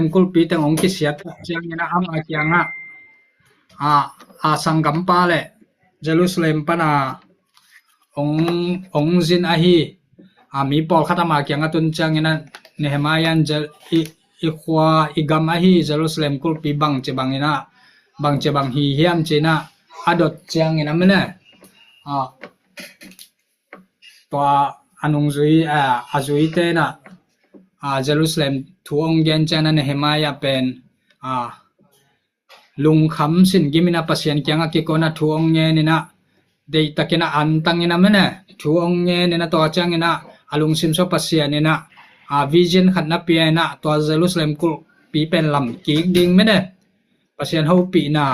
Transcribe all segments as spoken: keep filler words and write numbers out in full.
Jerusalem kulhpi teng hong kisiat ciangin ah ama kiangah a, a sanggampa le Jerusalem pana hong, hong zin ahi a mi pawlkhat ama kiangah tun ciangin ah Nehemiah in Jer-, i, i khua i gam ahi Jerusalem kulhpi bangci bangin ah bangci bang hi hiam ci-in ah a dot ciangin ah mene a tua a nungzui a, a zuite in ah a Jerusalem thu hong gen ciangin ah Nehemiah pen a lungkham sin gimin ah Pasian kiangah kiko in ah thu hong ngen in ah deihtakin ah antang in ah mene thu hong ngen in ah tua ciangin ah a lungsim sua Pasian in ah a vision khat na pia in ah tua Jerusalem kulhpi pen lam kik ding mene Pasian hopihna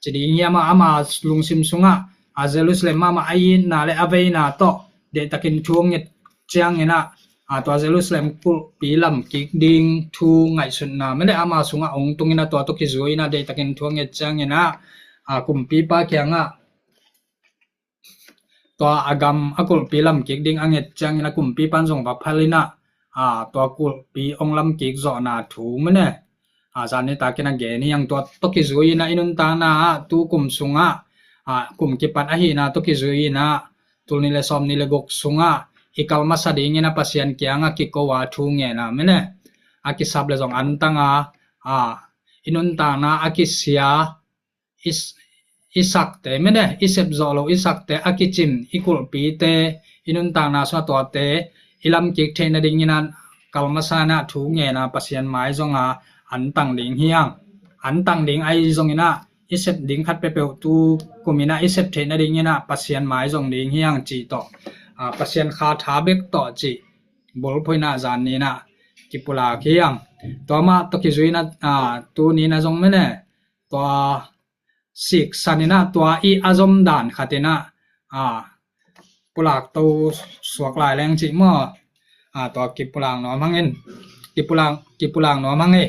ci ding hiam ah ama lungsim sungah a Jerusalem mahmah a itna le a veina tawh deihtakin thu hong nget ciangin ah a tua Jerusalem kulhpi lam kik ding thu ngaihsutna mene ama sungah hong tung in ah tua tawh kizui in ah deihtakin thu hong nget ciangin ah a kumpipa kiangah tua a gam a kulhpi lam kik ding a nget ciangin ah kumpipa in zong va phal in ah a tua kulhpi hong lam kik zawhna thu mene a zan nitakin a gen hi hang tua tawh kizui in ah i nuntakna ah tu kum sungah a kum kipat ahihna tawh kizui in ah tul nih le sawm nih le guk sungah i kal masa dingin ah Pasian kiangah kiko a thu ngen a mene a kisap le zong antang a a i nuntakna a kisia i, i sakte mene i sep zawh lo i sakte a kicin i kulhpite i nuntakna sua tuate i lam kik theih nadingin ah kal masa in ah thu ngen a Pasian mai zong a antang ding hi hang antang ding ahi zongin ah i sep ding khat peuhpeuh tu kum in ah i sep theih nadingin ah Pasian mai zong ding hi hang cih tawh a Pasian kha tha bek tawh cih bulphuh in ah zan nih in ah kipulak hi hang tua mah tawh kizui in ah a tu nih in ah zong mene tua siksan in ah tua i a zom dan khat in ah a pulak to suak lai leng cih maw a tua kipulak nuam hang in kipulak, kipulak nuam hang e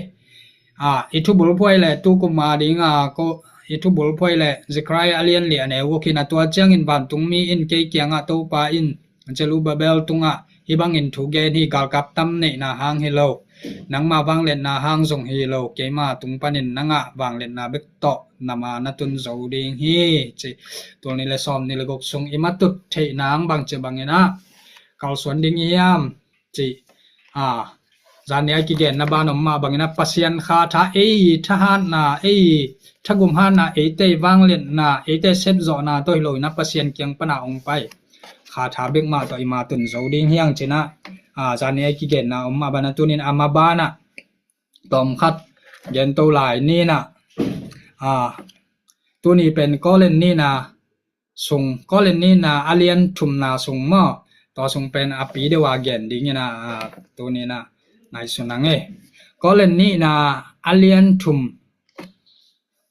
a i thu bulphuh le tu kum a ding a ko i thu bulphuh le Zechariah a lian li a neu guk in ah tua ciangin vantungmi in kei kiangah Topa in Zerubbabel tungah hih bangin thu gen hi galkap tam neihna hang hi lo nangma vangliatna hang zong hi lo keima tung panin nangah vangliatna bek tawh na ma na tun zo ding hi ci tul nih le sawm nih le guk sung i matut theih nang bangci bangin ah kalsuan ding hiam ci a zan nih a kigenna ban om mah bangin ah Pasian kha tha ei thahatna ei thagum hatna eite vangliatna eite sep zawhna tawh hi lo in ah Pasian kiang pana hong pai kha tha bek mah tawh i ma tun zo ding hi hang ci in ah a zan nih a kigenna om mah ban a tunin a ma ban ah tawm khat gen to lai ni in ah a tuni pen Korin nihna sung Korin nihna a lian thumna sung maw tua sung pen a pi deuh a gen dingin ah a tuni in ah ngaihsun hang e Korin nihna a lian thum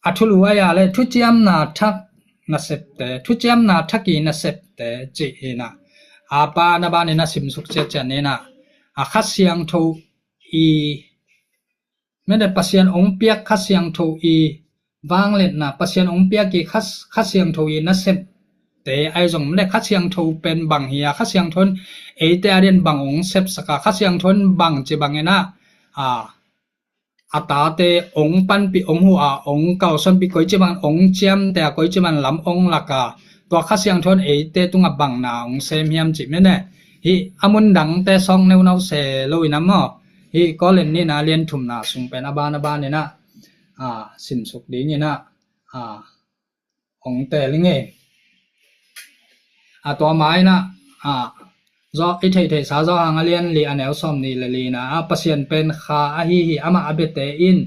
a thulu ai a le thuciamna thak nasepte thuciamna thak i nasepte cih hi in ah a pa na ban in ah simsuk ciatciat ni in ah a Kha Siangtho i mene Pasian hong piak Kha Siangtho i vangliatna Pasian hong piak i Kha, Kha Siangtho i nasepte ahi zong mene Kha Siangtho pen bang hi a Kha Siangtho in eite a di'n bang hong sepsak a Kha Siangtho in bangci bangin ah a a tate hong panpih hong huh a hong kalsuanpih koici bang hong ciamteh a koici bang lam hong lak a tua Kha Siangtho in eite tungah bang na hong sem hiam cih mene hih a mun dangte sawk neunau se lo in ah maw hih Korin nihna lian thumna sung pen a ban a ban in ah a simsuk dingin ah a hong teel ing e. A tua ma in ah a Zo i theihtheihsa Zo hang a lian li a neu sawm nih le li in ah a Pasian pen kha ahi hi amah a biate in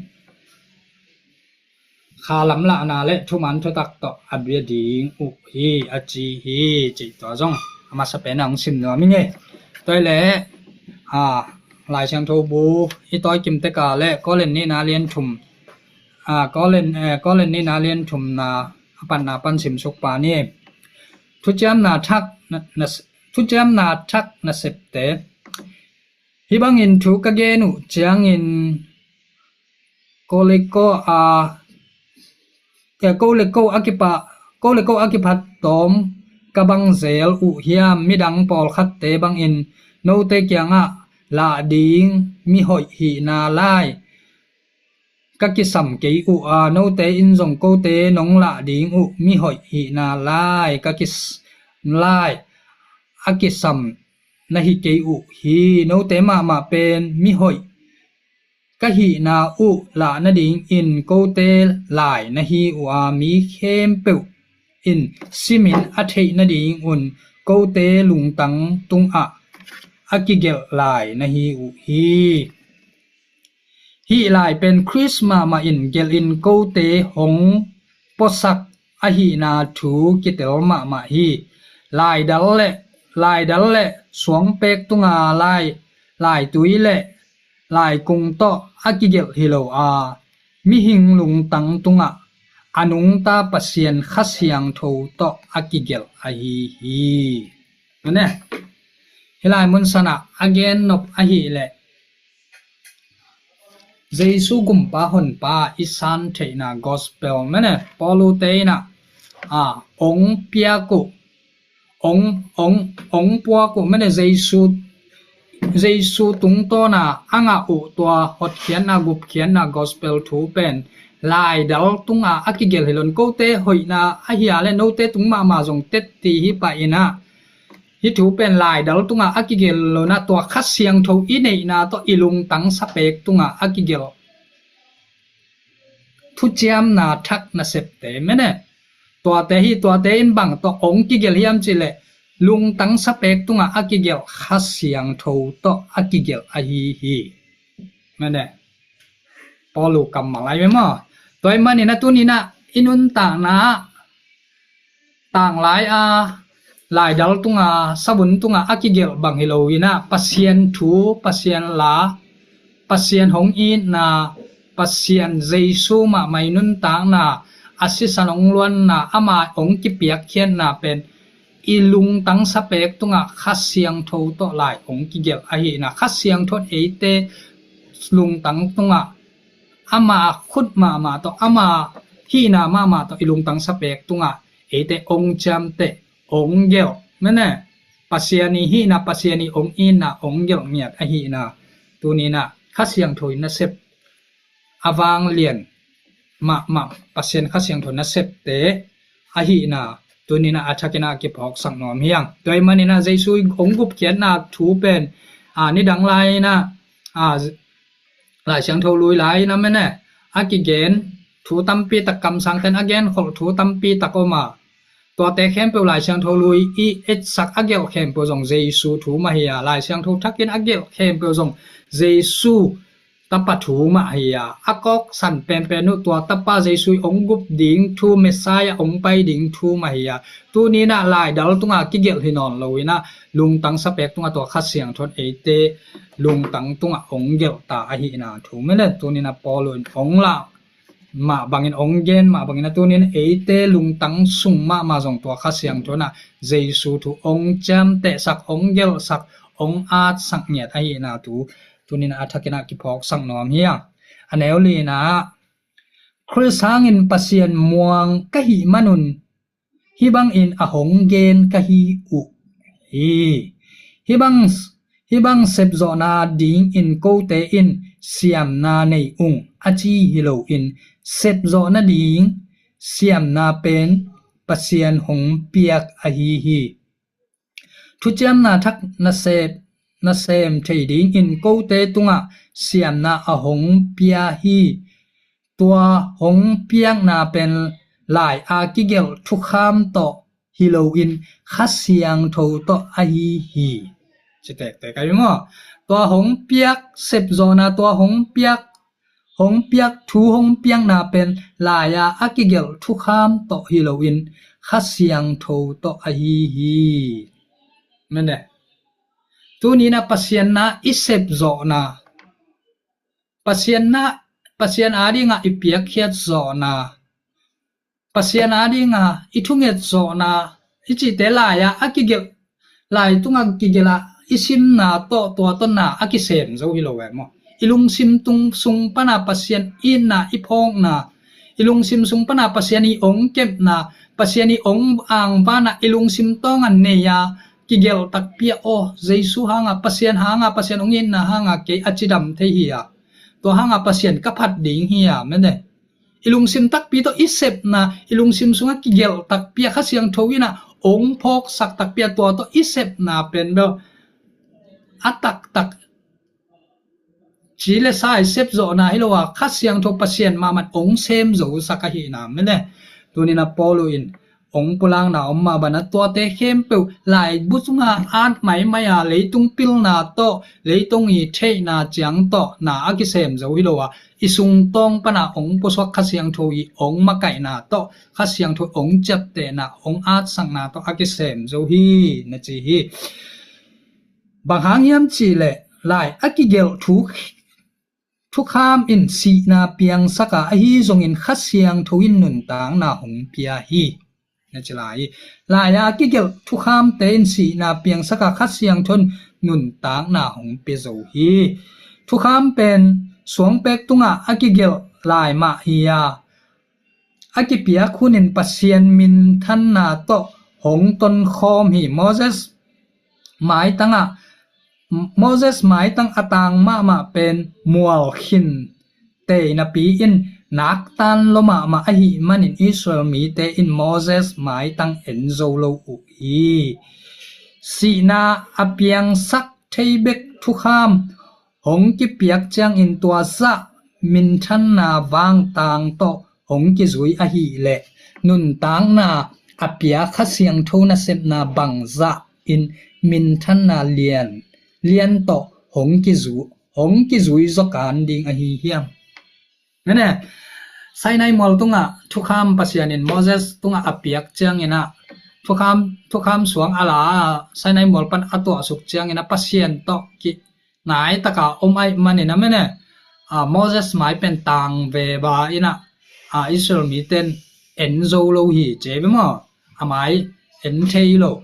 kha lamlahna le thuman thutak tawh a bia ding uh hi a ci hi cih tua zong a masa pen a hong sim nuam ing e. Tua hi leh a Lai Siangtho bu i tawi kim tek a le Korin nihna lian thum a Korin, eh, Korin nihna lian thumna a panna pan simsuk pa ni. Thuciamna thak na, na, thuciamna thak nasepte hih bangin thu ka gen uh ciangin ko le ko a ko le ko a kipa ko le ko a kiphat tawm ka bang zel uh hiam midang pawlkhatte bangin note kiangah lah ding mi hoih hihna lai ka kisam kei uh a, note in zong kote nong lah ding uh mihoih hihna lai ka kis lai a kisam na hi kei uh hi. Note mahmah pen mihoih ka hihna uh lah nadingin kote lai na hi uh a, mi khempeuh in simin a theih nadingun kote lungtang tungah a kigelh lai na hi uh hi. Hih lai pen Khrist mahmah in gelhin kote hong puasak ahihna thu kitel mahmah hi. Laidal le laidal le suangpek tunga lai laitui le laikung tawh a kigelh hi lo a, mihing lungtang tungah a nungta Pasian Kha Siangtho tawh a kigelh ahi hi. Mane, hih lai mun sanah a gen nop ahih leh Jesu gumpa honpa i san theihna gospel mane Paulute inah a ong piak uh ong ong ong puak uh mane Jesu Jesu tungtawna a ngah uh tua hotkhiatna gupkhiatna gospel thu pen laidal tunga a kigelh hi lo in kote hoihna ahi a le note tung mahmah zong tetti hi pah inah hih thu pen laidal tunga a kigelh lo in a tua Kha Siangtho i neihna tawh i lungtang sapek tunga a kigelh thuciamna thak nasepte mene. Tuate hi tuate in bang tawh ong kigelh hiam cihleh lungtang sapek tungah a kigelh Kha Siangtho tawh a kigelh ahi hi. Mene. Paulu kammal ai ve maw? Tua i manin a tuninah i nuntakna tanglai a laidal tunga sabun tunga a kigelh bang hi lo inah Pasian thu Pasian la Pasian hong itna Pasian Jesu mahmah i nuntakna a sisan hong luanna ama hong kipiakkhiatna pen i lungtang sapek tungah Kha Siangtho tawh lai hong kigelh ahihna Kha Siangtho eite lungtang tungah ama khut mahmah tawh ama hihna mahmah tawh i lungtang sapek tungah eite ong ciamteh ong gelh mene Pasian i hihna Pasian i ong itna ong gelh ngiat ahihna tuninah Kha Siangtho i nasep a vanglian mahmah Pasian Kha Siangtho nasepte ahihna tuninah a thakinah kiphawksak nuam hiang. Tua i maninah Jesu i ong gupkhiatna thu pen a nidang lai inah a Lai Siangtho lui lai inah mene a kigen thu tampi tak kamsangten a genkholh thu tampi tak om a tuate khempeuh Lai Siangtho lui i etsak a gelh khempeuh zong Jesu thu mah hi a Lai Siangtho thakin a gelh khempeuh zong Jesu tapa thu mah hi a a kawksan penpen uh tua tapa Jesu i ong gup ding thu Messiah ong pai ding thu mah hi a tuninah laidal tunga kigelh hi nawn lo inah lungtang sapek tunga tua Kha Siangtho eite lungtang tungah ong gelh ta ahihna thu mene tuninah Paulu in ong lah mah bangin ong gen mah bangin a tunin eite lungtang sung mahmah zong tua Kha Siangtho inah Jesu thu ong ciamtehsak ong gelhsak ong atsak ngiat ahihna thu tunin a thakinah kiphawksak nuam hiang. A neu linah Khrist hangin Pasian muang ka hih manun hih bangin a hong gen ka hi uh hi. Hih bang hih bang sepzawhna dingin kote in siamna nei ung a ci hi loin sepzawh nading siamna pen Pasian hong piak ahi hi. Thuciamna thak nasep nasem thei dingin kote tungah siamna a hong pia hi. Tua hong piakna pen lai a kigelh thukham tawh hi loin Kha Siangtho tawh ahi hi. Ci tektek ahi maw? Tua hong piak sepzawhna tua hong piak hong piak thu hong piakna pen lai a a kigelh thukham tawh hi loin Kha Siangtho tawh ahi hi. Mene. Tuninah Pasian na i sepzawhna Pasian na Pasian adingah i piakkhiat zawhna Pasian adingah i thunget zawhna i cihte lai-ah a kigelh lai tungah kigelh ah i simna tawh tua tawh na a kisem zo hi lo eh maw? I lungsim tung sung pana Pasian itna i phawkna i lungsim sung pana Pasian i ong kepna Pasian i ong angvana i lungsim tawngah nei a kigelh takpi a aw Jesu hanga Pasian hanga Pasian ong itna hanga kei a cidam thei hi a Tua hanga Pasian ka phat ding hi a, mene. I lungsim takpi tawh i sepna, i lungsim sungah kigelh takpi a Kha Siangtho in a ong phawksak takpi a tua tawh i sepna pen bel a taktak ci le sa i sep zawhna hi lo a, Kha Siangtho Pasian mahmah ong sem zo sak ahihna mene. Tuni-in a Paulu in ong pulakna om mah bana tuate khempeuh laibu sunga at maimai a leitung pilna tawh, leitung i theihna ciang tawh na a kisem zo hi lo a, i sungtawng pana ong pusuak Kha Siangtho i ong makaihna tawh, Kha Siangtho ong ciaptehna, ong atsakna tawh a kisem zo hi na ci hi. Bang hang hiam cihleh lai a kigelh thu thukham in sihna piangsak a, ahi zongin Kha Siangtho in nuntakna hong pia hi. Na ci lai hi. Lai a kigelh thukhamte in sihna piangsak a, Kha Siangtho in nuntakna hong pia zo hi. Thukham pen suangpek tungah a kigelh lai mah hi a, a kipiak hunin Pasian minthanna tawh hong tonkhawm hi. Moses maitangah, Moses maitang a tang mahmah pen mual khin tei napi in naktan lo mahmah ahih manin Israel mite in Moses maitang en zo lo uh hi. Sihna a piangsak thei bek thukham hong kipiak ciangin tua zah minthanna vangtang tawh hong kizui ahih leh nuntakna a pia Kha Siangtho nasepna bangzah in minthanna lian lian tawh hong kizu hong kizui zaw kan ding ahi hiam? Mene, Sinai mual tungah thukham Pasian in Moses tungah a piak ciangin a thukham, thukham suang a la a Sinai mual pan a tuahsuk ciangin a Pasian tawh ki ngai taka om ahih manin a mene, a, Moses mai pen tang ve ba in a, a, Israel mite in en zo lo hi ci ve maw? A mai en thei lo.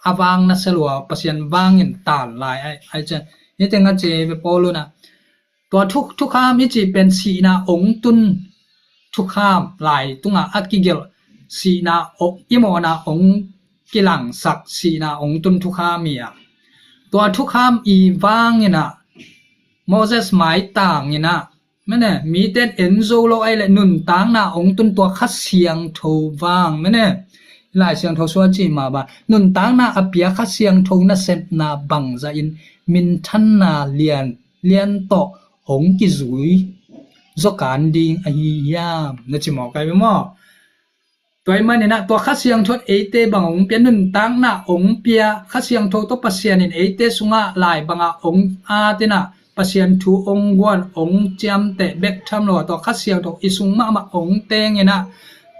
A vang nasia lua, Pasian vangin tan lai ai, ai cian. Ni teng a ci ve Paulu in a. Tua thuk, thukham i cih pen sihna ong tun thukham lai tungah a kigelh sihna ong, i mawhna ong kilangsak sihna ong tun thukham hi a. Tua thukham i vangin a Moses maitangin a mene, mite in en zo lo ai le nuntakna ong tun tua Kha Siangtho vang mene. Lai Siangtho sua ci mah ba nuntakna a pia Kha Siangtho nasepna bangzah in minthanna lian lian tawh hong kizui zaw kan ding ahi hiam? Na ci mawk ai ve maw? Tua ahih manin a tua Kha Siangtho in eite bang ong pia, nuntakna ong pia, Kha Siangtho tawh Pasian in eite sungah lai bangah ong at in a Pasian thu ong guan, ong ciamteh bek tham lo a tua Kha Siangtho i sung mahmah ong teng in a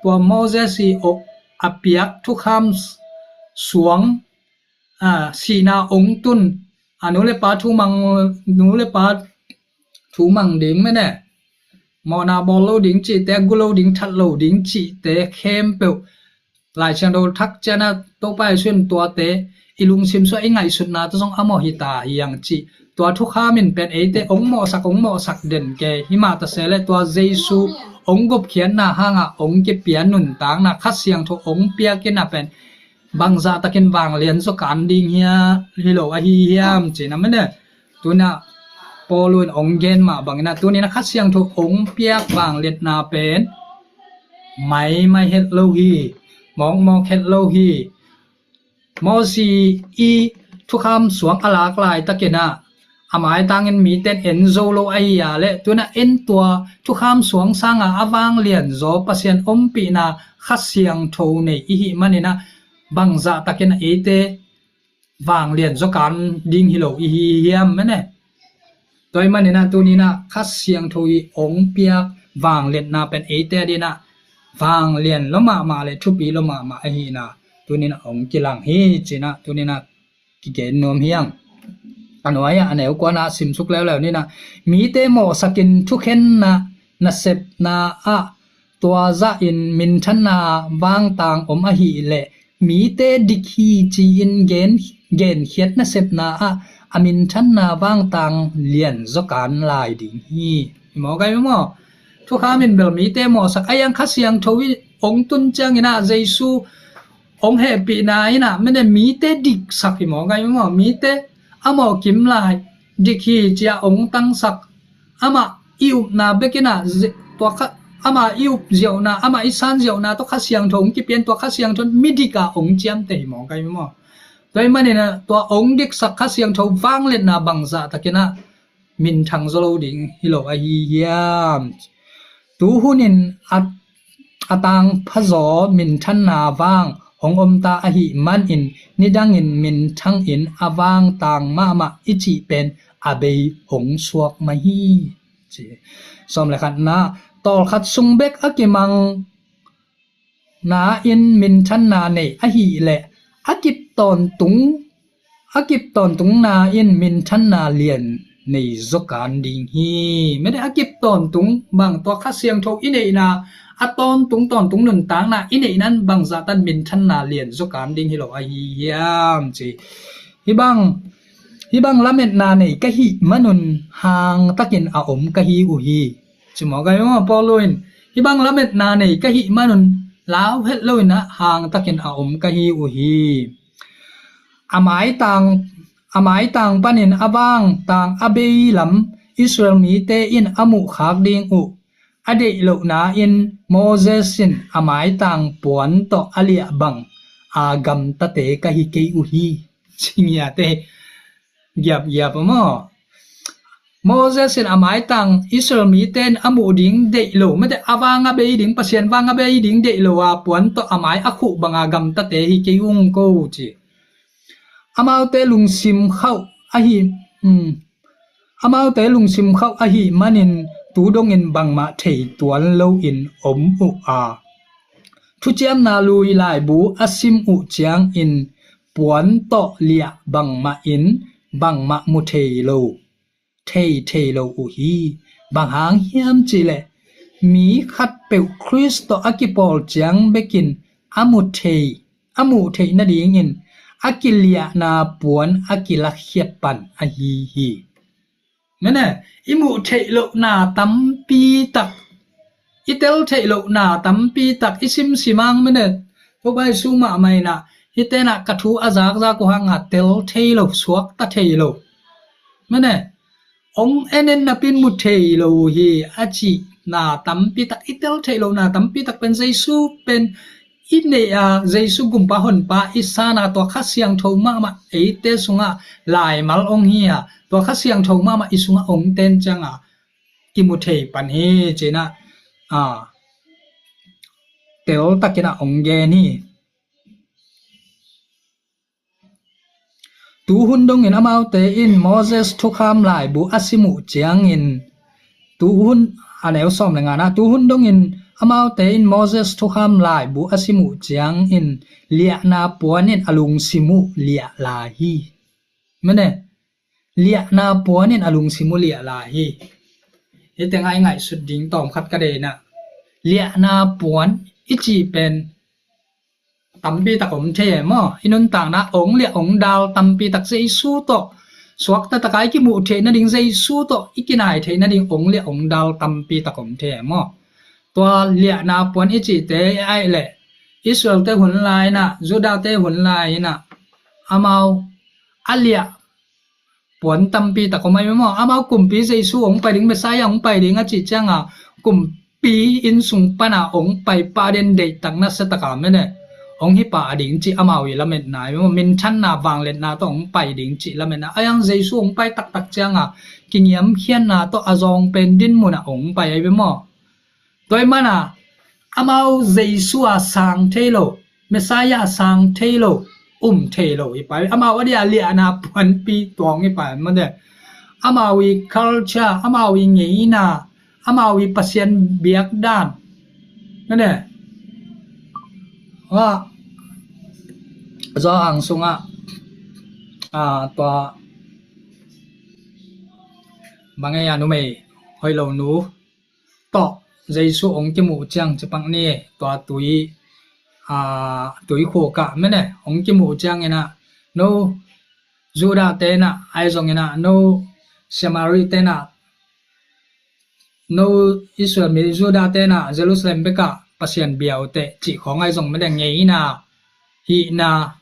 tua Moses i ong a piak thukham suang, a, sihna ong tun, a, nu le pa thu mang, nu le pa thu mang ding mene, mawhna bawl lo ding cihte, gu lo ding, that lo ding cihte khempeuh Lai Siangtho thak ciang a Topa Jesu in tuate i lungsim sua i ngaihsutna tawh zong a mawh hi ta hi ang cih tua thukham in pen eite ong mawhsak, ong mawhsak den kei hi mah ta se le tua Jesu ong gupkhiatna hangah ong kipia nuntakna Kha Siangtho ong piak in a pen bangzah takin vanglian zaw kan ding hia, hi lo ahi hiam ci na mene. Tuni-in a Paulu in ong gen mah bangin a tuni-in a Kha Siangtho ong piak vangliatna pen maimai het lo hi, mawkmawk het lo hi. Moses i thukham suang a lak laitakin a a maitangin mite in en zo lo ahi a le tuni-in a en tua thukham suang sanga a vanglian zaw Pasian ompihna Kha Siangtho nei i hih manin a bangzah takin a eite vanglian zaw kan ding hi lo i hi hiam mene. Tua ahih manin a tuni-in a Kha Siangtho i ong piak vangliatna pen eite adingin a vanglian lo mahmah le thupi lo mahmah ahihna tuni-in a ong kilang hi ci-in a tuni-in a kigen nuam hi ang. A nuai-ah a neu kuana simsuk leuleu ni-in a mite mawhsakin thukhenna nasepna ah tua zahin minthanna vangtang om ahih leh mite dik hi ci-in gen, genkhiat nasepna ah a minthanna vangtang lian zaw kan lai ding hi. Hi maw, gai maw? Thukham in bel mite mawhsak a, a yang Kha Siangtho i ong tun ciangin a Jesu ong hehpihna in a mene mite diksak hi maw, gai maw? Mite a mawh kim lai dik hi ci-a ong tangsak, amah i upna bekin ah, tua kha, amah i up ziauhna, amah i san ziauhna tawh Kha Siangtho hong kipia in, tua Kha Siangtho in midik ah hong ciamteh hi mawk ahi maw. Tua ahih manin ah tua hong diksak Kha Siangtho vangliatna bangzah takin ah minthang zaw lo ding hi lo ahi hiam? Tu hunin a, a tangphazaw minthanna vang hong omta ahih manin nidangin minthangin a vangtang mahmah i cih pen a bei hong suak mah hi, ci. Sawm le khatna, tawlkhat sung bek a kimang na in minthanna nei ahih leh a kip tawntung, a kip tawntungna in minthanna lian nei zaw kan ding hi. Mede a kip tawntung bang tua Kha Siangtho i neihna, a tawntung tawntung nuntakna i neihna in bangzah tan minthanna lian zaw kan ding hi lo ahi hiam ci. Hih bang, hih bang lametna nei ka hih manun hangtakin a om ka hi uh hi. Ci mawk ahi maw, Paul in, hih bang lametna nei ka hih manun lau het loin ah hangtakin a om ka hi uh hi. A maitang, a maitang panin a vangtang a bei lam Israel mite in a muhkhak ding uh a deih lohna in Moses in a maitang puan tawh a liah bang a gamtate ka hi kei uh hi. Ci ngiate, giapgiap a maw. Moses in a maitang Israel mite in a muh ding deih lo, mete a vang a bei ding, Pasian vang a bei ding deih lo a puan tawh a mai a khuh banga gamtate hi kei ung ko ci. Amaute lungsim khauh ahi, um, amaute lungsim khauh ahi manin tu dongin bangmah thei tuan loin om uh a, thuciamna lui laibu a sim uh ciangin puan tawh liah bangmah in bangmah mu thei lo, thei thei lo uh hi. Bang hang hiam cihleh mi khatpeuh Khrist tawh a kipawl ciang bekin a mu thei, a muh theih nadingin a kiliahna puan a kilakkhiat pan ahi hi. Mene, i muh theih lohna tampi tak, i tel theih lohna tampi tak, i simsimang mene, Topa Jesu mahmah in ah, hih tenah ka thu a zakzak uh hanga tel thei lo, suakta thei lo. Mene, ong en en napin mu thei lo uh hi, a cihna tampi tak, i tel theih lohna tampi tak pen Jesu pen i neih a, Jesu gumpa honpa i sana tua Kha Siangtho mahmah eite sungah laimal ong hi a, tua Kha Siangtho mahmah i sungah ong ten cianga i mu thei pan hi cina, a, tel takin a ong gen hi. Tuhun dongin amaute in Moses thukham laibu a sim uh ciangin, tuhun, a neu sawm le ngana, tuhun dongin amaute in Moses thukham laibu a sim uh ciangin liahna puan in a lungsim uh liah lai hi. Mene, liahna puan in a lungsim uh liah lai hi. Hite ngai ngaihsut ding tawmkhat ka deina. Liahna puan i cih pen tampi tak om thei e maw? I nuntakna ong liah ong dal tampi tak Jesu tawh suakta taka i kimuh theih nading, Jesu tawh i kinai theih nading ong liah ong dal tampi tak om thei e maw? Tua liahna puan i cihte i aih leh Israelte hun lai inah, Judate hun lai inah amau a liah puan tampi tak om ahi maw? Amau kumpi Jesu ong pai ding, Messiah ong pai ding a cih cianga kumpi inn sung pana ong pai pah den deihtak nasia taka mene ong hi pah a ding cih amau i lametna ahi maw? Minthanna vangliatna tawh ong pai ding cih lametna. Ayang Jesu ong pai taktak cianga kingiamkhiatna tawh a zawng pen din munah ong pai ahi maw? Tua i mana amau Jesu a sang thei lo, Messiah a sang thei lo, um thei lo i pai. Amau a dia liahna puanpi tuang i pai made. Amau i culture, amau i ngeina, amau i Pasian biakdan made. Wa, zo ang sunga, a, tua bangaya numei hoi lo nu tawh Jesu ong kimuh ciang cipak ni, tua tui, a, tui khukah mene ong kimuh ciang inah no Judah tenah ahi zong inah no Samari tenah no Israel mi Judah tenah Jerusalem bekah Pasian biaute cih khawng ahi zong mene ngeina hihna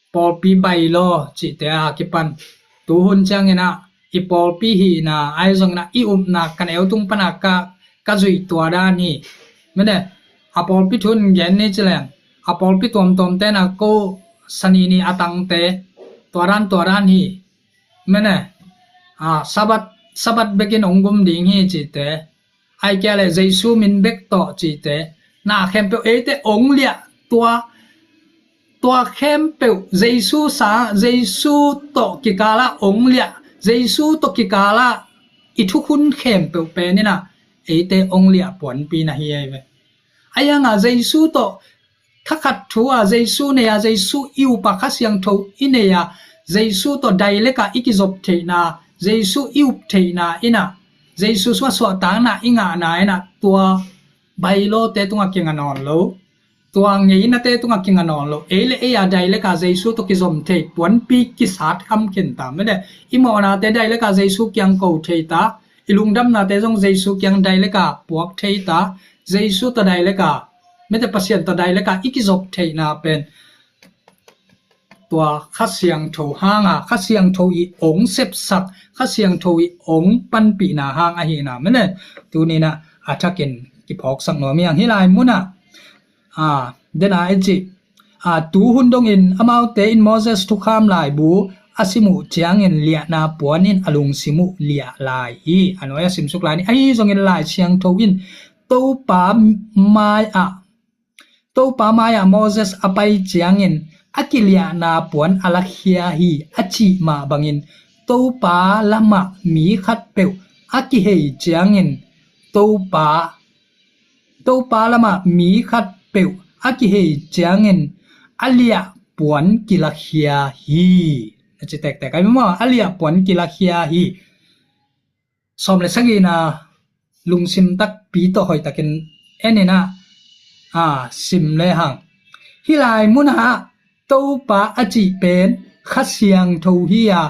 pawlpi bai law cihte a kipan tuhun ciang inah i pawlpi hihna ahi zongin ah i upna ka neu tung pana ka, ka zuih tua dan hi. Mene, a pawlpi thu in gen ni ci leng, a pawlpi tuamtuam tena ko sanini a tangte tua dan tua dan hi. Mene, a, Sabbath, Sabbath bekin ong gum ding hi cite, ai kia le Jesu min bek tawh cite, na khempeuh eite ong liah tua, tua khempeuh Jesu sa, Jesu tawh kikala ong liah, Jesu tawh kikala i thukhun khempeuh peninah eite ong liah puanpi na hi ei ve. Ai hanga Jesu tawh thakhat thu a Jesu nei a, Jesu i upa Kha Siangtho i nei a, Jesu tawh daileka i kizop theihna, Jesu i up theihna inah, Jesu sua suahtakna i ngahna inah tua bailawte tungah kinga nawn lo. Tua ngeinate tungah kinga nawn lo. Ei le ei a daileka Jesu tawh kizom thei puanpi kisat kham khin ta. Mede, i mawhnate daileka Jesu kiang ko thei ta. I lungdamnate zong Jesu kiang daileka puak thei ta. Jesu tawh daileka, mete Pasian tawh daileka i kizop theihna pen tua Kha Siangtho hanga, Kha Siangtho i ong sepsak, Kha Siangtho i ong panpihna hang ahina. Mene, tunina a thakin kiphawksak nuam hiang hi lai muna. A, dena i ci, a, tu hun dongin amaute in Moses thukham laibu a sim uh ciangin liahna puan in a lungsim uh liah lai hi. A nuai a simsuk lai ni. Ahi zongin Lai Siangtho in Topa mai-ah, Topa mai-ah Moses a pai ciangin a kiliahna puan a lakhia hi a cih mah bangin Topa lamah mi khatpeuh a kihei ciangin Topa, Topa lamah mi khatpeuh a kihei ciangin a liah puan kilakhia hi. A ci tektek ai maw, a liah puan kilakhia hi. Sawm le sagihna lungsim takpi tawh hoihtakin eninah, a, sim lehang. Hi lai munah Topa a cih pen Kha Siangtho hi a,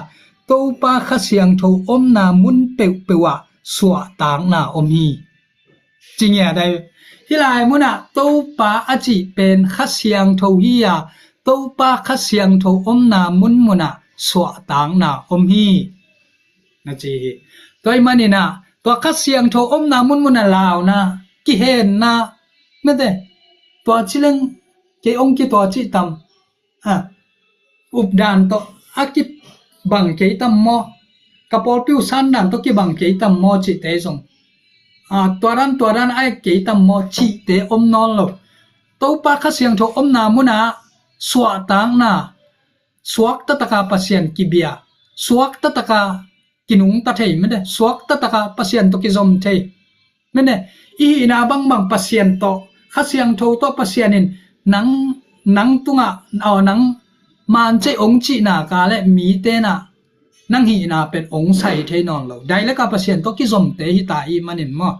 Topa Kha Siangtho omna mun peuhpeuh ah suahtakna om hi. Ci ngiat ai. Hi lai munah Topa a cih pen Kha Siangtho hi a, Topa Kha Siangtho omna munmunah suahtakna om hi. Na ci hi. Tua i maninah tua Kha Siangtho omna munmunah launa, kihenna, mete, tua ci leng kei ong ki tua cih tam. A, updan tawh a kibang kei tam maw? Ka pawlpi uh sandan tawh kibang kei tam maw cihte zong, a, tuadan tuadan a ek kei tam maw cihte om nawn lo. Topa Kha Siangtho omna munah suahtakna, suaktataka Pasian kibia, suaktataka kinungta thei mete, suaktataka Pasian tawh kizom thei. Mene, i hihna bangbang Pasian tawh, Kha Siangtho tawh Pasian in nang, nang tungah, aw, nang man cei ong cihna ka le mitenah nang hihna pen ong sai thei nawn lo. Daileka Pasian tawh kizomte hita i manin maw?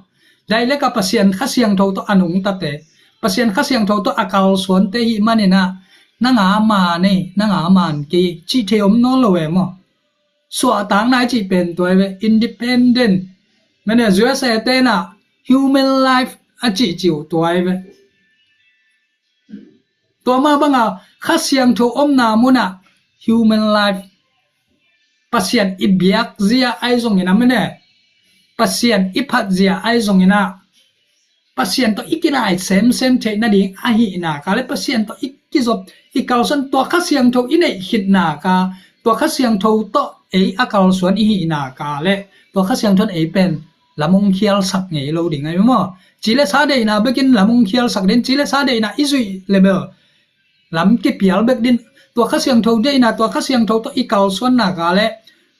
Daileka Pasian Kha Siangtho tawh a nungtate, Pasian Kha Siangtho tawh a kalsuante hi maninah nang a man ei, nang a man kei cih thei om nawn lo e maw? Suahtakna i cih pen tua i ve, independent. Mene U S A tenah human life a cihcih uh tua i ve. Tua mah banga Kha Siangtho omna munah human life, Pasian i biakzia ai zongin a mene, Pasian i phatzia ai zongin a Pasian tawh i kinai semsem theih nading ahihna ka le Pasian tawh i kizop i kalsuan tua Kha Siangtho i neih khitna ka, tua Kha Siangtho tawh ei a kalsuan i hihna ka le tua Kha Siangtho in ei pen lamong khialsak ngei lo ding ai maw? Ci le sa deihna bekin lamong khialsak din, ci le sa deihna i zuih le bel lam kipial bek din, tua Kha Siangtho deihna, tua Kha Siangtho tawh i kalsuanna ka le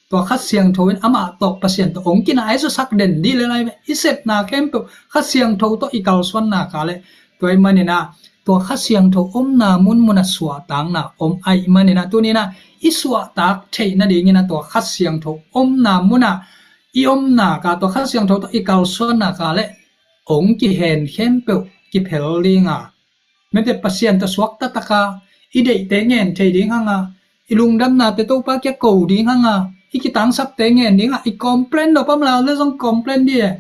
tua Kha Siangtho in amah tawh Pasian tawh ong kinai zaw sak den dih le lai ve. I sepna khempeuh Kha Siangtho tawh i kalsuanna ka le tua i maninah tua Kha Siangtho omna munmunah suahtakna om ai maninah tuninah i suahtak theih nadinginah tua Kha Siangtho omna munah i omna ka, tua Kha Siangtho tawh i kalsuanna ka le ong kihen khempeuh kiphel dinga, mete Pasian tawh suaktataka i deihte ngen thei ding hanga, i lungdamnate Topa kia ko ding hanga, i kitangsapte ngen dinga, i complain dopam lau le zong complain di e.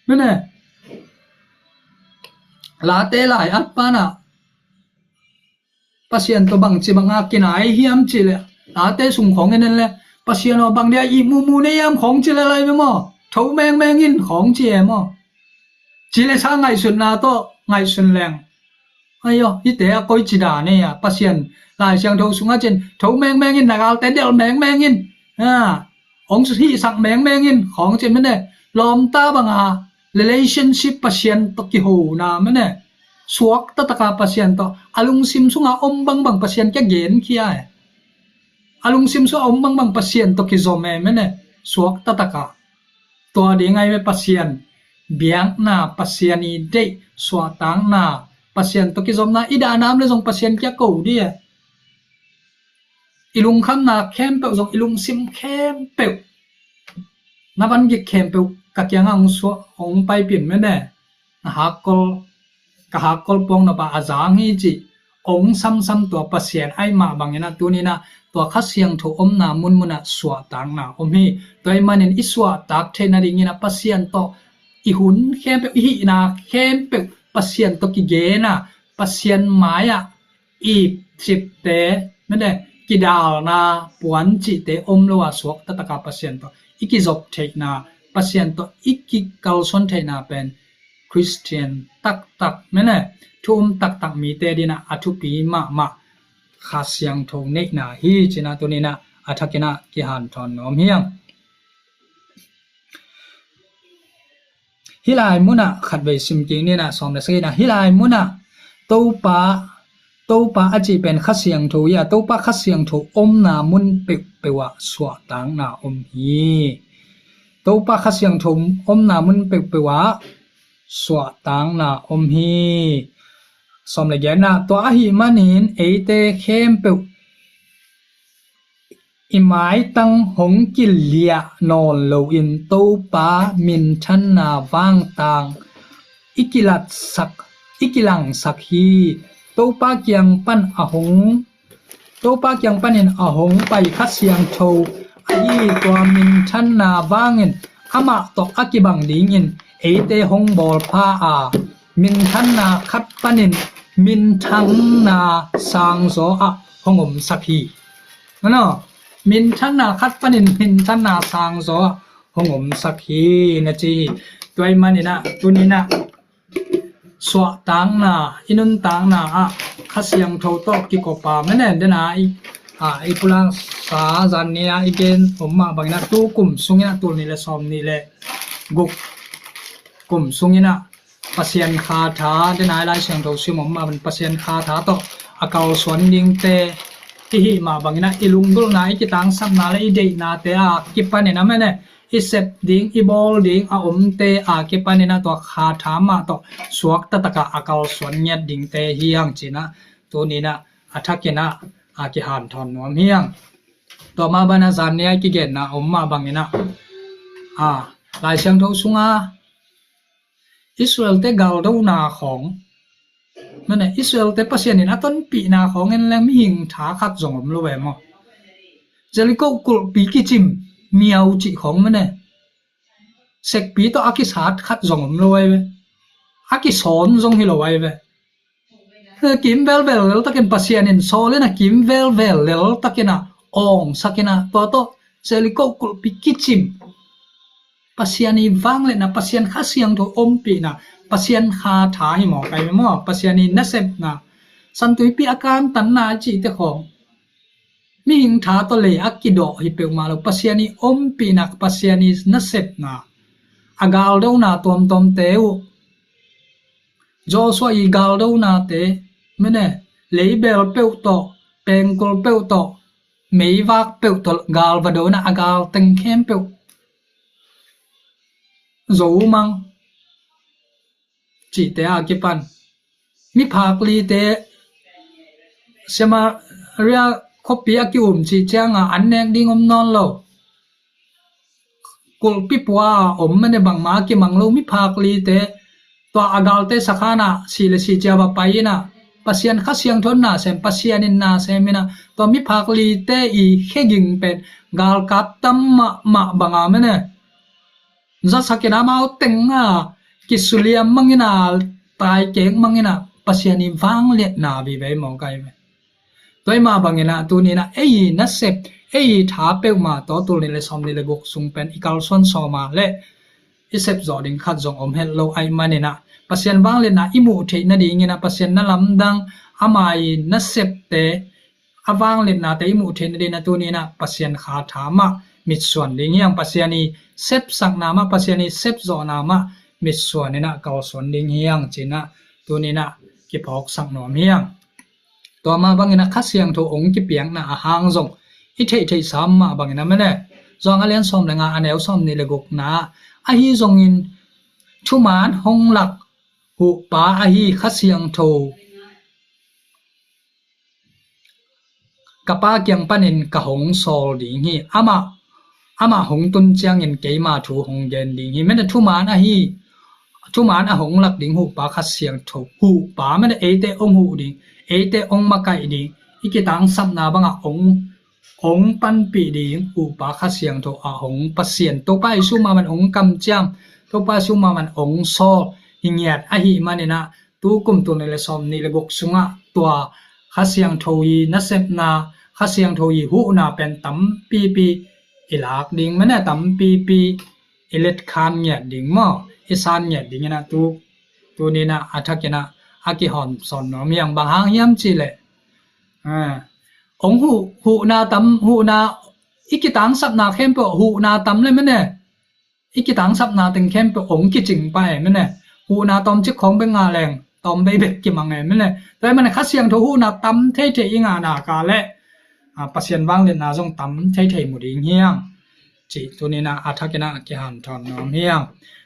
Mene late lai at pana Pasian tawh bangci banga kinai hiam cih le late sung khong en en le Pasian aw, bang dia ihmu mu nei hiam khawng ci le lai ve maw? Tho mengmeng in khawng ci e maw? Ci le sa ngaihsutna tawh ngaihsun leng, ai aw, hihte a koi ci dan e a, Pasian Lai Siangtho sungah cin, tho mengmeng in, na galte delh mengmeng in, a, hong hihsak mengmeng in khawng ci mene. Lawmta banga relationship, Pasian tawh kihona mene, suakta taka Pasian tawh a lungsim sunga om bangbang Pasian kia genkhia e. A lungsim sungah om bangbang Pasian tawh kizom e mene, suakta taka. Tua ding ai ve, Pasian biakna, Pasian i deih suahtakna, Pasian tawh kizomna i dahnam le zong Pasian kia ko dih e. I lungkhamna khempeuh zong, i lungsim khempeuh, na van gik khempeuh ka kiangah hong suah, hong paipih mene. Na hakkol, ka hakkol puang nop a a zang hi cih hong samsam tua Pasian ahih mah bangin ah, tuni-in ah tua Kha Siangtho omna munmun ah suahtakna om hi. Tua ahih manin i suahtak theih nadingin ah Pasian tawh i hun khempeuh, i hihna khempeuh Pasian tawh kigen a, Pasian mai-ah ipcipte, mene, kidalna puan cihte om lo a, suakta taka Pasian tawh i kizop theihna, Pasian tawh i kikalsuan theihna pen Khristian taktak, mene, thu um taktak mite adingin ah a thupi mahmah Kha Siangtho neihna hi ci-in ah tuni-in ah a thakin ah kihanthawn nuam hi hang. Hih lai munah khatvei sim kik ni-in ah, sawm le sagihna, hih lai munah Topa, Topa a cih pen Kha Siangtho hi a, Topa Kha Siangtho omna mun peuhpeuh ah suahtakna om hi. Topa Kha Siangtho omna mun peuhpeuh ah suahtakna om hi. Sawm le giatna, tua ahih manin eite khempeuh i maitang hong kiliah nawn loin Topa minthanna vangtang i kilatsak, i kilangsak hi. Topa kiang pan a hong, Topa kiang panin a hong pai Kha Siangtho ahi tua minthanna vangin amah tawh a kibang dingin eite hong bawlpha a, minthanna khat panin minthanna sangzaw ah hong omsak hi. Ano, minthanna khat panin minthanna sangzaw ah hong omsak hi na ci hi. Tua ahih manin ah tuni-in ah suahtakna, i nuntakna ah Kha Siangtho tawh kikop a, mene, dena i, a, i pulaksa zan ni-a i gen om mah bangin ah tu kum sungin ah, tul nih le sawm nih le guk kum sungin ah Pasian Kha Tha, dena i Lai Siangtho sim om mah bangin Pasian Kha Tha tawh a kalsuan dingte i hih mah bangin ah i lunggulhna, i kitangsapna le i deihnate a kipanin ah, mene, i sep ding, i bawl ding a omte a kipanin ah tua Kha Tha mah tawh suakta taka a kalsuan ngiat dingte hi hang ci-in ah tuni-in ah a thakin ah a kihanthawn nuam hi hang. Tua mah bangin ah zan ni-a i kigenna om mah bangin ah, a, Lai Siangtho sunga Israel-te galdona khawng, mene, Israel-te Pasian in a tonpihna khawng en leng mihing tha khat zong om lo ve maw? Jericho kulhpi kicim miau cih khawng, mene, sekpi tawh a kisat khat zong om lo ai ve. A kisawn zong hi lo ai ve. Kim velvel lel takin Pasian in sawl in ah, kim velvel lel takin ah awngsak in ah, tua tawh Jericho kulhpi kicim. Pasian i vangliatna, Pasian Kha Siangtho ompihna, Pasian Kha Tha hi mawk ai ve maw, Pasian i nasepna, Santuipi a kantanna a cihte khawng mihing tha tawh lei a kidawh hi peuhmah lo, Pasian i ompihna, Pasian i nasepna, a galdona tuamtuamte uh, Joshua i galdonate, mene, leibel peuh tawh, pengkul peuh tawh, meivak peuh tawh galvadona a galteng khempeuh, Zo Mang cihte a kipan, miphak lite Samaria khuapi a ki-um cih cianga an nek ding om nawn lo. Kulhpi pua a om, mene, bangmah a kimang lo miphak lite, tua a galte sakhanah sih le sih cia va pai in ah, Pasian Kha Siangtho in na sem, Pasian in na sem in ah, tua miphak lite i kheging pen galkap tam mahmah banga, mene, zasak in ah amau teng a kisuliam mang in ah, taikek mang in ah, Pasian i vangliatna vive mawk ai ve. Tua ahih mah bangin ah tuni-in ah ei nasep, ei i tha peuhmah tawh tul nih le sawm nih le guk sung pen i kalsuan sawm a le i sep zawh ding khat zong om het lo ahih manin ah, Pasian vangliatna i muh theih nadingin ah, Pasian na lamdang, ama i nasepte, a vangliatnate i muh theih nadingin ah, tuni in ah Pasian kha tha mah mitsuan ding hi hang. Pasian i sepsakna mah, Pasian i sepzawhna mah mitsuan in ah kalsuan ding hi hang ci-in ah tuni in ah kiphawksak nuam hi hang. Tua mah bangin ah Kha Siangtho hong kipiakna a hang zong i theihtheihsa mah bangin ah, mene, Johan a lian sawm le nga, a neu sawm nih le gukna, ahi zongin thuman hong lak Huhpa ahi Kha Siangtho ka Pa kiang panin ka hong sawl ding hi. Amah, amah hong tun ciangin keima thu hong gen ding hi. Mene, thuman ahi, thuman a hong lak ding Huhpa Kha Siangtho, Huhpa, mene, eite hong huh ding, eite hong makaih ding, i kitangsapna bangah hong, hong panpih ding Huhpa Kha Siangtho a hong Pasian, Topa Jesu mah bangin hong kamciam, Topa Jesu mah bangin hong sawl hi ngiat ahih manin ah, tu kum tul nih le sawm nih le guk sungah tua Kha Siangtho i nasepna, Kha Siangtho i huhna pen tampipi i lak ding, mene, tampipi i letkhan ngiat ding maw, i san ngiat ding in ah tu, tuni in ah a thakin ah a kihawmsawn nuam hi hang. Bang hang hiam cih leh, a, hong huh, huhna tam, huhna, i kitangsapna khempeuh huhna tam le, mene, i kitangsapna teng khempeuh hong kicing pah e, mene. Huhna tawmcik khawng bek ngah leng tawm bei bek kimang e, mene. Tua ahih manin Kha Siangtho huhna tam theithei i ngah nak leh, a, Pasian vangliatna zong tam theithei mu ding hi hang cih tuni in ah a thakin ah kihanthawn nuam hi hang.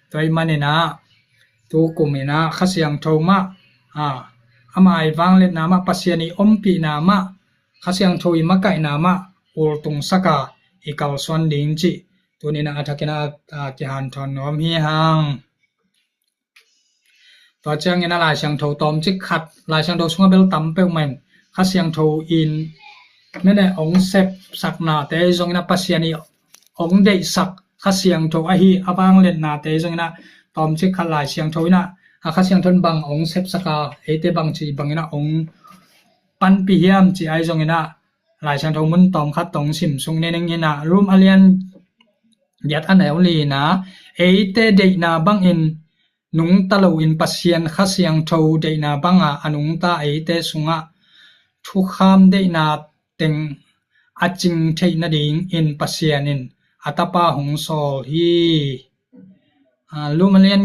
Tua ahih manin ah tu kum in ah Kha Siangtho mah, a, ama i vangliatna mah, Pasian i ompihna mah, Kha Siangtho i makaihna mah ultungsak a i kalsuan ding cih tuni in ah a thakin ah, a, kihanthawn nuam hi hang. Tua ciangin ah Lai Siangtho tawmcik khat, Lai Siangtho sungah bel tam peuhmah in Kha Siangtho in, mene, hong sepsaknate zongin ah, Pasian i hong deihsak Kha Siangtho ahi a vangliatnate zongin ah, tawmcik khat Lai Siangtho in ah, a, Kha Siangtho in bang hong sepsak a, eite bangci bangin ah hong panpih hiam cih ahi zongin ah, Lai Siangtho mun tawmkhat tawh hong sim suk ni ning in ah, Rom a lian giat, a neu li-na, eite deihna bangin nungta loin Pasian Kha Siangtho deihna banga a nungta eite sungah thukham deihna teng a cing theih nadingin Pasian in a Tapa hong sawl hi. A, Rom a lian,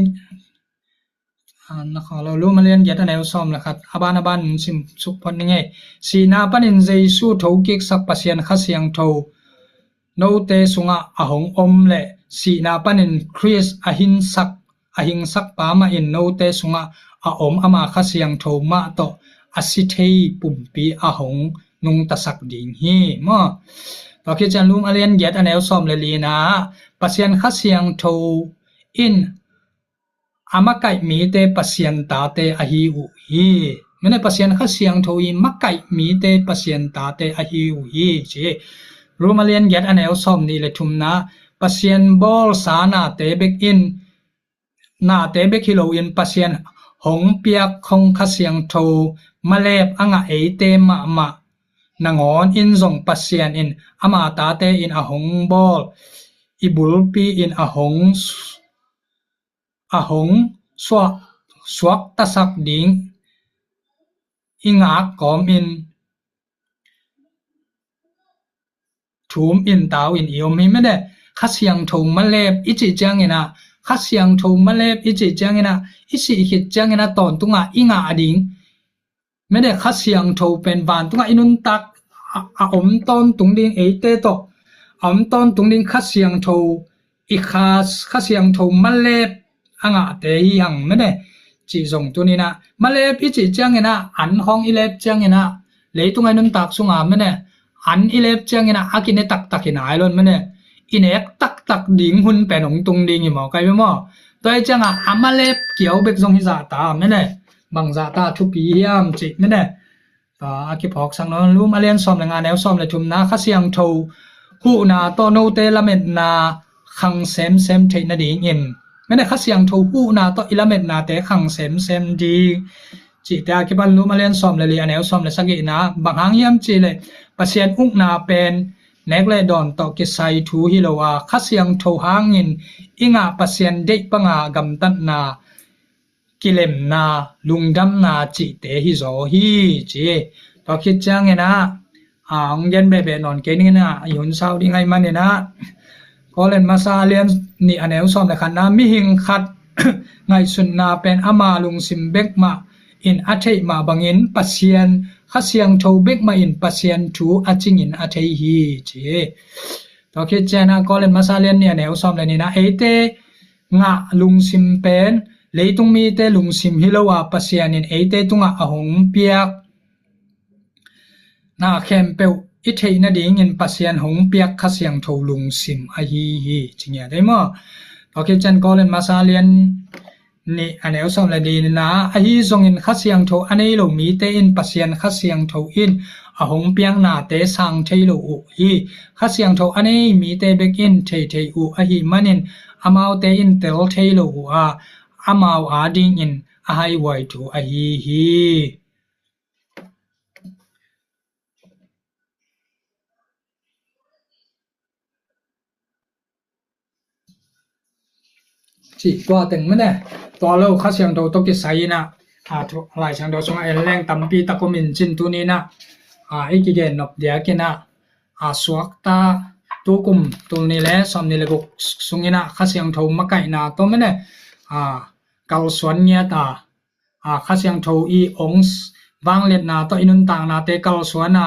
a, na kha lo, Rom a lian giat, a neu sawm le khat, a ban a ban in sim suk phot ni ngei. Sihna panin Jesu thokiksak Pasian Kha Siangtho note sungah a hong om le, sihna panin Khrist a hinsak, a hingsak pa mah in note sungah a om ama Kha Siangtho mah tawh a si thei pumpi a hong nungtasak ding hi, maw. Tua khit ciang Rom a lian giat, a neu sawm le li-na, Pasian Kha Siangtho in a makaih mite Pasian tate ahi uh hi. Mene, Pasian Kha Siangtho i makaih mite Pasian tate ahi uh hi, ci. Rom a lian giat, a neu sawm nih le thumna, Pasian bawlsa nate bek in, nate bek hi loin Pasian hong piak khong Kha Siangtho malep a ngah eite mahmah nangawn in zong Pasian in ama tate in a hong bawl, i bulpi in a hong, a hong suak, suaktasak ding i ngak kawmin thum in tau in i om hi, mene. Kha Siangtho malep i cih ciangin ah, Kha Siangtho malep i cih ciangin ah, i sih khit ciangin ah tawntungah i ngah ding, mene, Kha Siangtho pen vantungah i nuntak a, a om tawntung ding, eite tawh a om tawntung ding Kha Siangtho, i Kha, Kha Siangtho malep a ngahte hi hang, mene, cih zong tuni in ah, malep i cih ciangin ah, an khawng i lep ciangin ah, leitungah i nuntak sungah, mene, an i lep ciangin ah, a kine taktak hi nai lo in, mene, i nek taktak ding hun pen hong tung ding hi maw, kai ve maw. Tua hi ciangah a malep kiau bek zong hi zahta, mene, bang zahta thupi hiam cih, mene. Tua a kiphawksak nuam, Rom a lian sawm le nga, neu sawm le thumna, Kha Siangtho huhna tawh note lametna khang semsem theih nadingin, mene, Kha Siangtho huhna tawh i lametnate khang semsem ding cihte a kipan Rom a lian sawm le li, a neu sawm le sagihna, bang hang hiam cih leh Pasian ukna pen nek le dawn tawh kisai thu hi lo a, Kha Siangtho hangin i ngah Pasian deih panga gamtatna, kilemna, lungdamna cihte hi zaw hi, ci. Tua khit ciangin ah, a, hong gen behbeh nawn kei ning in ah, i hun sau ding ahih manin ah, Korin masa a lian nih a neu sawm le khatna, mihing khat ngaihsutna pen ama lungsim bek mah in a theih mah bangin Pasian, Kha Siangtho bek mah in Pasian thu a cingin a thei hi, ci. Tua khit ciangin ah Korin masa a lian nih a neu sawm le nihna, eite ngah lungsim pen leitung mite lungsim hi lo a, Pasian in eite tungah a hong piak na khempeuh i theih nadingin Pasian hong piak Kha Siangtho lungsim ahi hi, ci ngiat ei maw? Tua khit ciang Korin masa a lian nih a neu sawm le lina, ahi zongin Kha Siangtho a nei lo mite in Pasian Kha Siangtho in a hong piak nate sang thei lo uh hi. Kha Siangtho a nei mite bek in thei thei uh ahih manin amaute in tel thei lo uh a, amau adingin a haihuai thu ahi hi. Cih tua teng mene, tua lo Kha Siangtho tawh kisai in ah, a, thu, Lai Siangtho sungah en leng tampi tak om in cin tuni in ah, a, i kigen nop diak in ah, a, suakta tu kum tul nih le sawm nih le guk sung in ah Kha Siangtho makaihna tawh mene, a, kalsuan ngiat a, a, Kha Siangtho i ong s-, vangliatna tawh i nuntaknate kalsuan a,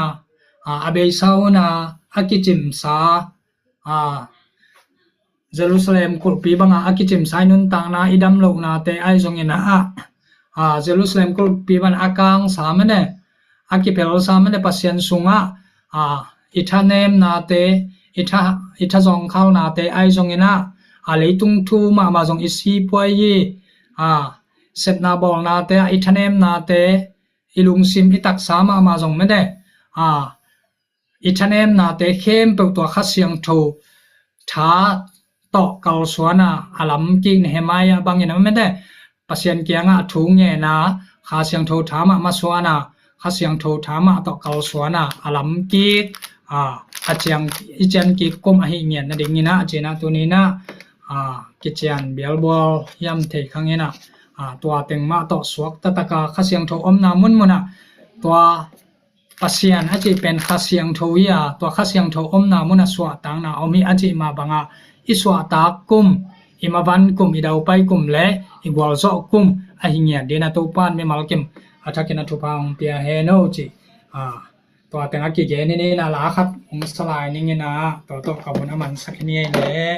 a, a beisa un a, a kicimsa, a, Jerusalem kulhpi banga a kicimsa i nuntakna i dam lohnate ahi zongin ah, a, Jerusalem kulhpi bang a kangsa mene, a kipelsa mene Pasian sungah, a, i thanemnate, i tha, i thazawngkhalnate ahi zongin ah, a, leitung thu mahmah zong i sipuai hi, a, sepna bawlnate ah i thanemnate, i lungsim i taksa mahmah zong mene, a, i thanemnate khempeuh tua Kha Siangtho tha tawh kalsuan a, a lam kik Nehemiah bangin a mete Pasian kiangah thu ngen a, Kha Siangtho tha mah masuan a, Kha Siangtho tha mah tawh kalsuan a, a lam kik, a, a ciang, i cian kik kum ahi ngiat nadingin ah, a cina tuni in ah, a, kician bialbual hiam thei khang in ah, a, tua teng mah tawh suak taktak a Kha Siangtho omna munmun ah, tua Pasian a cih pen Kha Siangtho hi a, tua Kha Siangtho omna mun a suahtakna om hi a cih mah bangah i suahtak kum, i mavan kum, i daupai kum le i gualzawh kum ahi ngiat dingin a Topa in mimal kim a thakin a thupha hong pia hen aw ci. A, tua teng a kigen hi ni in ah, la khat hong sa lai ning in ah, tua tawh ka hun a mansak hi ni ei leh.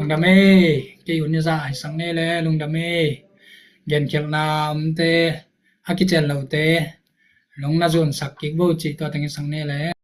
Lungdam ei, kei un i zah ai sang ne le, lungdam ei. Genkhialhna omte, a kician lote, lung na zuansak kik bo cih tua teng i sang ne le.